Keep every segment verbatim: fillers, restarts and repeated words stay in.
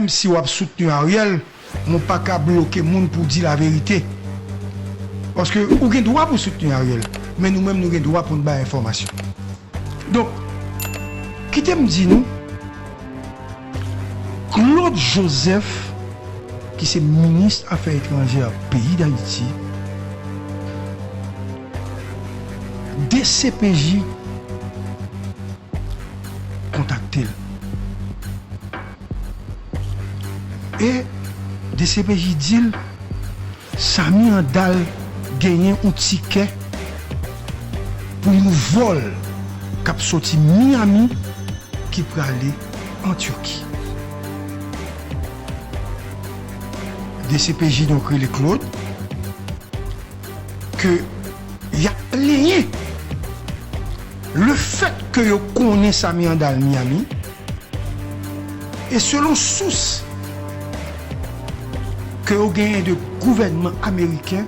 Menm si w ap soutni Ariel, men w pa ka bloke moun pou di laverite. Paske ou gen dwa pou soutni Ariel, men nou menm nou gen dwa pou n bay enfòmasyon. Donk, kite m di nou, Claude Joseph, ki se minis afè etranjè peyi Dayiti, D C P J kontakte l. E D C P J di l, Samy Handal genyen yon tikè pou yon vòl k ap soti Miami ki prale an Tiki. D C P J donk rele Claude ke y ap plenyen lefètke yo konnen Samy Handal Miami, e selon sous ke yo genyen de gouvènman ameriken,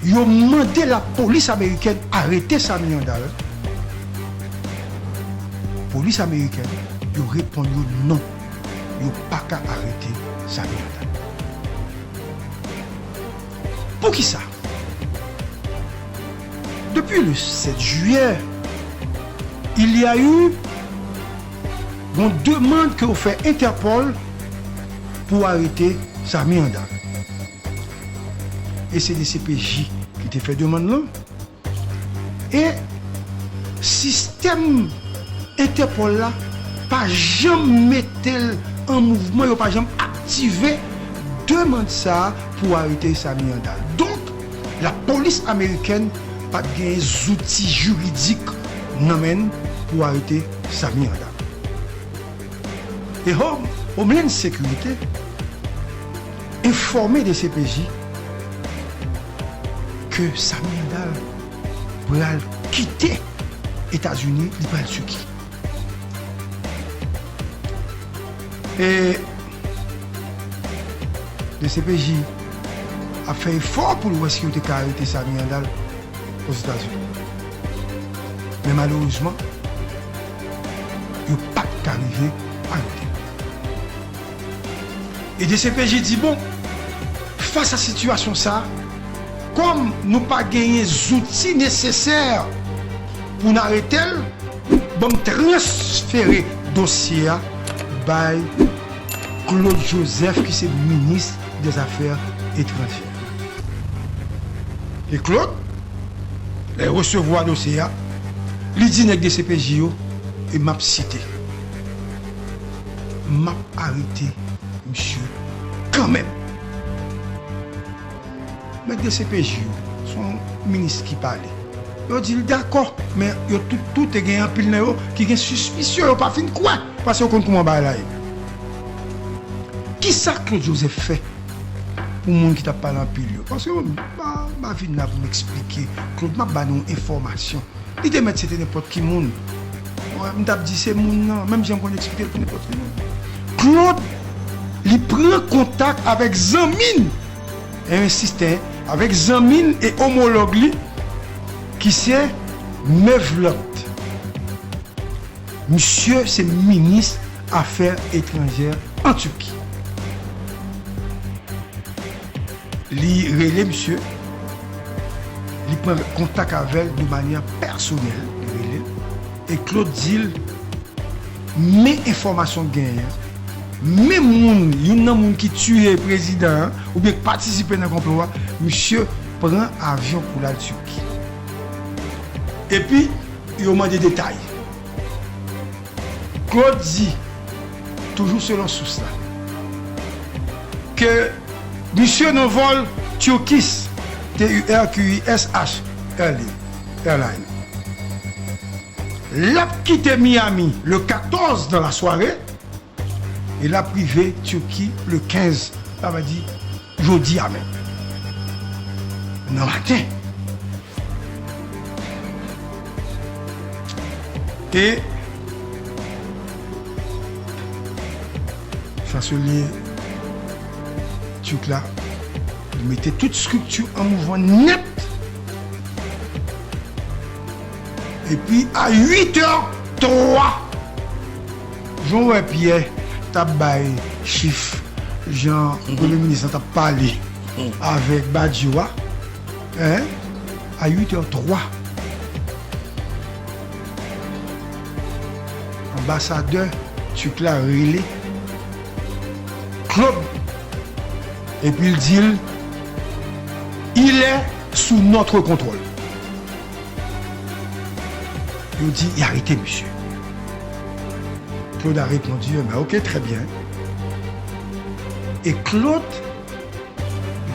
yo mande lapolis amerikèn arete Samy Handal. Polis amerikèn, yo reponn yo non, yo pa ka arete Samy Handal. Poukisa? Depuis le sept juillet, il y a eu yon demann ke yo fè Interpol pou arete Samy Handal. E se D C P J ki te fè demann lan. E sistèm Interpol la pa janm mete l an mouvman, yo pa janm aktive demann sa a pou arete Samy Handal. Donk, lapolis amerikèn pa t gen zouti jiridik nan men l pou arete Samy Handal. E Home, Homeland Security enfòme D C P J ke Samy Handal pral kite Etazini, li pral Tiki. E D C P J ap fè efò pou l wè si yo te ka arete Samy Handal Ozetazini. Men malerezman, yo pa t ka rive arete l. E D C P J di, bon, fas a sitiyasyon sa, kòm nou pa genyen zouti nesesè pou n arete l, ban m transfere dosye a bay Claude Joseph, ki se minis dèzafè etranjè. E Claude, lè l resevwa dosye a, li di nèg D C P J yo, e m ap site, m ap arete misye kanmenm. Nèg D C P J yo, se yon minis ki pale. Yo di l dakò, men yo tout, tout te gen anpil nan yo ki gen sispisyon, yo pa fin kwè, paske yo konn kòman bagay la ye. Kisa Claude Joseph fè pou moun ki t ap pale anpil yo? Paske m pa, m pa vin la pou m eksplike Claude, m ap ba nou enfòmasyon. Li te mèt se te nenpòt ki moun. Mwen, m t ap di se moun nan, menm jan m konn eksplike l pou nenpòt ki moun. Claude, li pran kontak avèk zanmi l, e m ensiste, avèk zanmi l e omològ li, ki se Mevlut. Misye se minis afè etranjè an Tiki. Li rele misye, li pran kontak avè l de manyè pèsonèl, li rele l, e Claude di l, men enfòmasyon k genyen an, men moun, youn nan moun ki tiye prezidan an, oubyen k patisipe nan konplo a, misye pran avyon pou l al Tiki. Epi, yo mande detay. Claude di, toujou selon sous la, ke misye nan vòl Turkish, T U R Q I S H Airline. L ap kite Miami le katòz nan lasware, e l ap rive Tiki le kenz, sa vle di jodi a menm. Nan maten. E chanselye Turk la, li mete tout estrikti an mouvman nèt. Epi a uit è twa, jan w wè Pyè, t ap bay chif jan premye minis lan t ap pale avèk Badio a, en, a uit è twa, anbasadè Turk la rele Claude epi l di l, il est sous notre contrôle. Yo di, y arete misye. Claude a reponn, ben, ok, très bien. E Claude,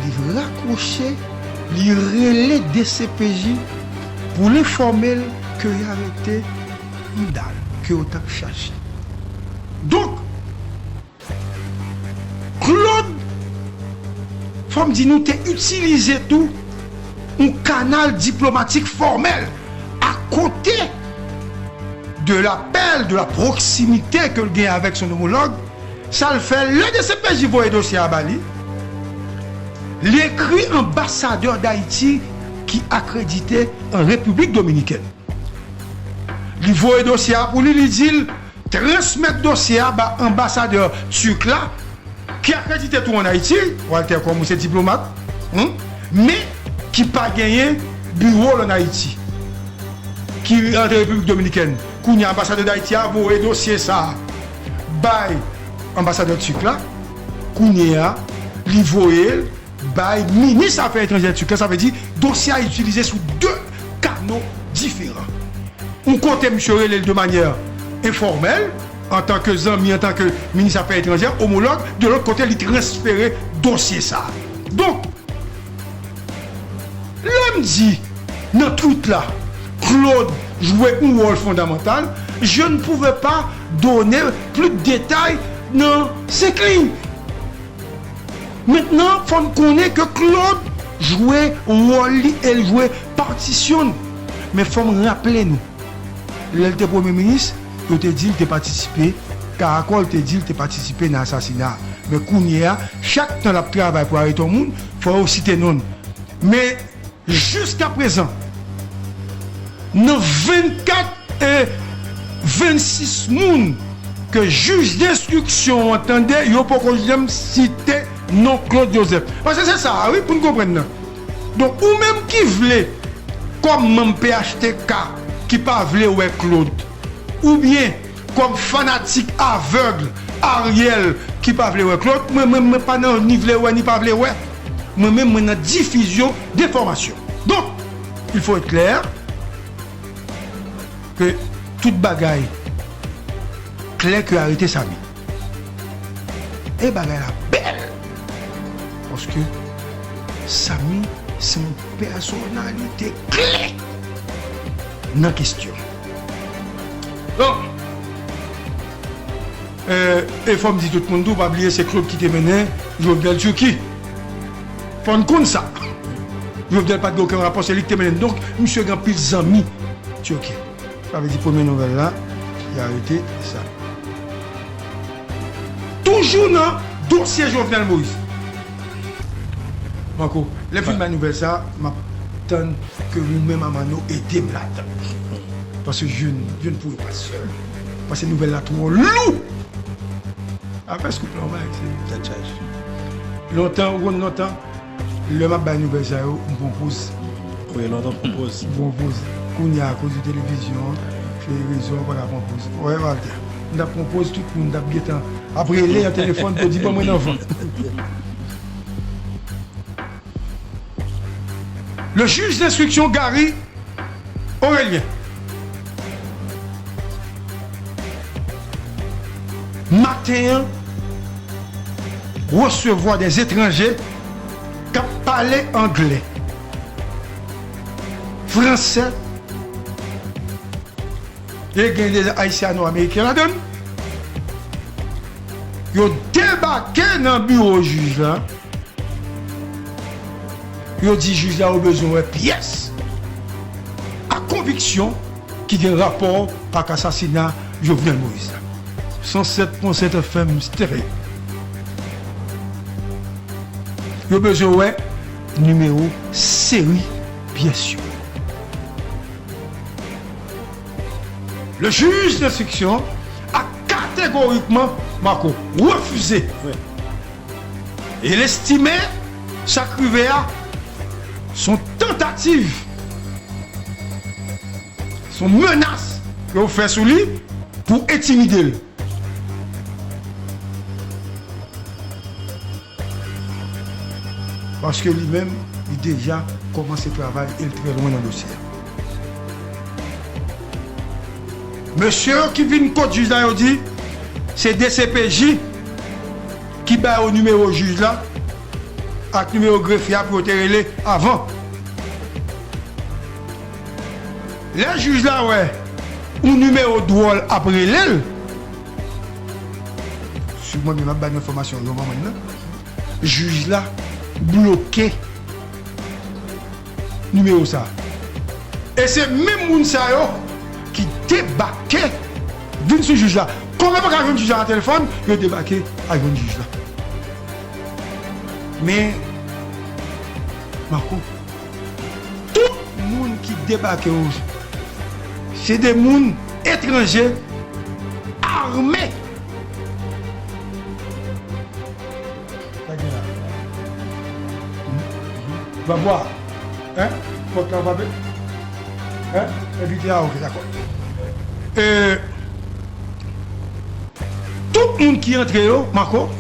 li rakwoche, li rele D C P J pou l enfòme l ke y arete Idal, ke yo t ap chache. Donk, Claude, fò m di nou, te itilize tou yon kanal diplomatik fòmèl akote de lapèl, de la proximité ke l gen avèk son omològ. Sa l fè, lè D C P J voye dosye a ba li, li ekri anbasadè Dayiti ki akredite an Repiblik Dominikèn. Li voye dosye a pou li, li di l transmèt dosye a ba anbasadè Turk la, ki akredite tou ann Ayiti, Walter, kòm ou se diplomat, hmm, men ki pa genyen biwo l ann Ayiti, ki antre Repiblik Dominikèn. Kounye a, anbasadè Dayiti a voye dosye sa a bay anbasadè Turk la. Kounye a, li voye l bay minis afè etranjè Turk la. Sa vle di, dosye a itilize sou de kano diferan. Yon kote, misye rele l de manyè enfòmèl, antanke zanmi, antanke minis afè etranjè, omològ, de lòt kote, li transfere dosye sa a. Donk, lè m di, nan tweet la, Claude jwe yon wòl fondamantal, je ne pouvais pas donner plus de détails nan senk liy. Mentnan, fò n konnen ke Claude jwe wòl li e l jwe patisyon l. Men fò m raple nou, lè l te premye minis, yo te di l te patisipe, Karakòl te di l te patisipe nan asasina a. Men kounye a, chak tan l ap travay pou arete yon moun, fò yo site non l. Men jiskaprezan, nan vennkat e vennsis moun ke jij denstriksyon an tande, yo poko janm site non Claude Joseph. Paske se sa a, wi, pou n konprann nan. Donk, ou menm ki vle, kòm manm P H T K, ki pa vle wè Claude, oubyen kòm fanatik avèg Ariel ki pa vle wè Claude, mwen menm, mwen pa nan ni vle wè, ni pa vle wè. Mwen menm, mwen nan difizyon de enfòmasyon. Donk, il faut être clair que tout bagay klè ke arete Samy. E bagay la bèl. Paske Samy se yon pèsonalite kle nan kesyon. Donk, e, e fò m di tout moun tou, pa bliye se Claude ki te mennen Jovenel Turki. Fò n konn sa. Jovenel pa t gen okenn rapò, se li ki te mennen. Donk, misye gen anpil zanmi Turki. Sa vle di premye nouvèl la, y arete sa. Toujou nan dosye Jovenel Moïse. Manko, lè m fin bay nouvèl sa, m ap tann ke ou menm Amano ede m ladan. Paske je n, je n pouri pa sèl. Paske nouvèl la twò lou. Afè scoop la, on va essayer. Tèt chaje. Lontan, ou konn lontan, lè m ap bay nouvèl sa yo, m pran poz. Wi, lontan pran poz. M pran poz. Kounye a, akoz de televizyon an, se rezo an, pa ka pran poz. Wè, Walter, m t ap pran poz, tout moun t ap gentan ap rele nan telefòn pou di, "Ban mwen nan van." Le juge d'instruction Gary Aurélien. Maten an, resevwa des étrangers k ap pale anglè, fransè, e gen de Ayisyano-Ameriken ladan l. Yo debake nan biwo jij la. Yo di jij la yo bezwen wè pyès a konviksyon ki gen rapò ak asasina Jovenel Moïse la. San sèt pwen sèt F M Stereo. Yo bezwen wè nimewo seri pyès yo. Le juge d'instruction a catégoriquement Marco refize. E l estime sa k rive a se yon tantativ, se yon menas ke yo fè sou li pou entimide l. Paske li menm, li deja kòmanse travay e l trè lwen nan dosye a. Mesye yo ki vin kot jij la, yo di se D C P J ki ba yo nimewo jij la ak nimewo grefye a pou yo te rele avan. Lè jij la wè yon nimewo dwòl ap rele l, si mwen menm ap bay enfòmasyon yo manman nan, jij la bloke nimewo sa. E se menm moun sa yo ki debake vin sou jij la. Kòm yo pa ka jwenn jij la nan telefòn, yo debake al jwenn jij la. Men, Marco, tout moun ki debake yo, se de moun etranje ame. Sa gen la? Vavwa. Hein? Pòt la frape? Hein? Envite a, ok, dakò. E, tout moun ki antre yo, Marco,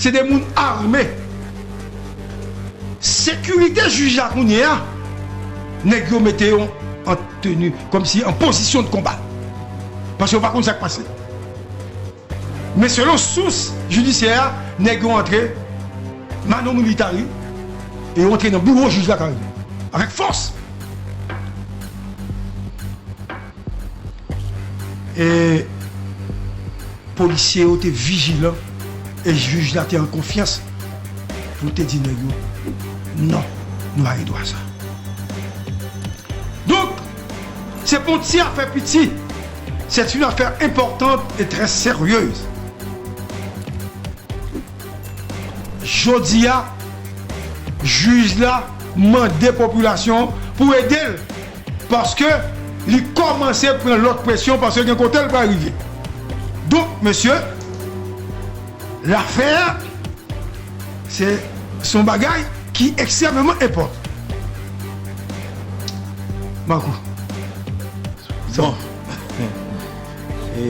se de moun ame. Sekirite jij la kounye a, nèg yo mete yo an teni, kòmsi an pozisyon de konba. Paske yo pa konn sa k pase. Men selon sous jidisyè a, nèg yo antre mano militari e yo antre nan biwo jij la kareman avèk fòs. E polisye yo te vijilan e jij la te an konfyans pou te di nèg yo, non, nou pa gen dwa sa. Donk, se pa yon ti afè piti. C'est une affaire importante et très sérieuse. Jodi a, jij la mande popilasyon pou ede l, paske li kòmanse pran lòt presyon, paske gen kote l pral rive. Donk, mesye, lafè a, se, se yon bagay ki ekstrèmeman enpòtan. Marco. Bon. E,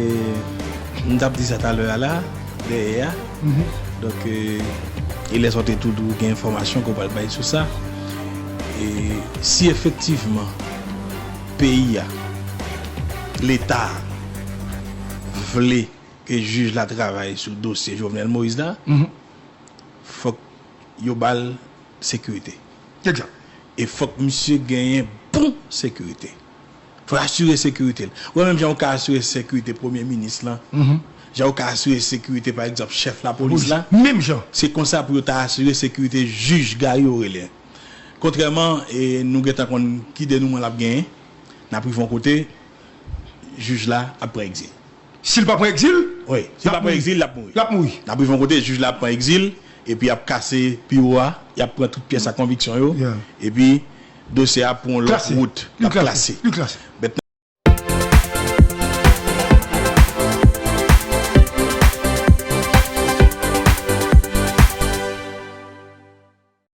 m t ap di sa talè a la, dèyè a. Donk, e, e lè sa w te tou di w gen enfòmasyon ke w pral bay sou sa. E si efektivman peyi a, Leta a vle ke jij la travay sou dosye Jovenel Moïse la, fòk yo ba l sekirite. Egzak. E fòk misye genyen bon sekirite. Fò l asire sekirite l. Ou wè menm jan ou ka asire sekirite premye minis lan, jan ou ka asire sekirite, pa egzanp, chèf lapolis la, menm jan. Se konsa pou yo ta asire sekirite jij Gary Orelien. Kontrèman, e, nou gentan konn ki denouman l ap genyen, n ap rive yon kote, jij la ap pran egzil. Si l pa pran egzil, wi, si l pa pran egzil, l ap mouri. L ap mouri. N ap rive yon kote, jij la ap pran egzil, epi y ap kase biwo a, y ap pran tout pyès a konviksyon yo, epi dosye a ap pran yon lòt wout, l ap klase. Li klase. Mèt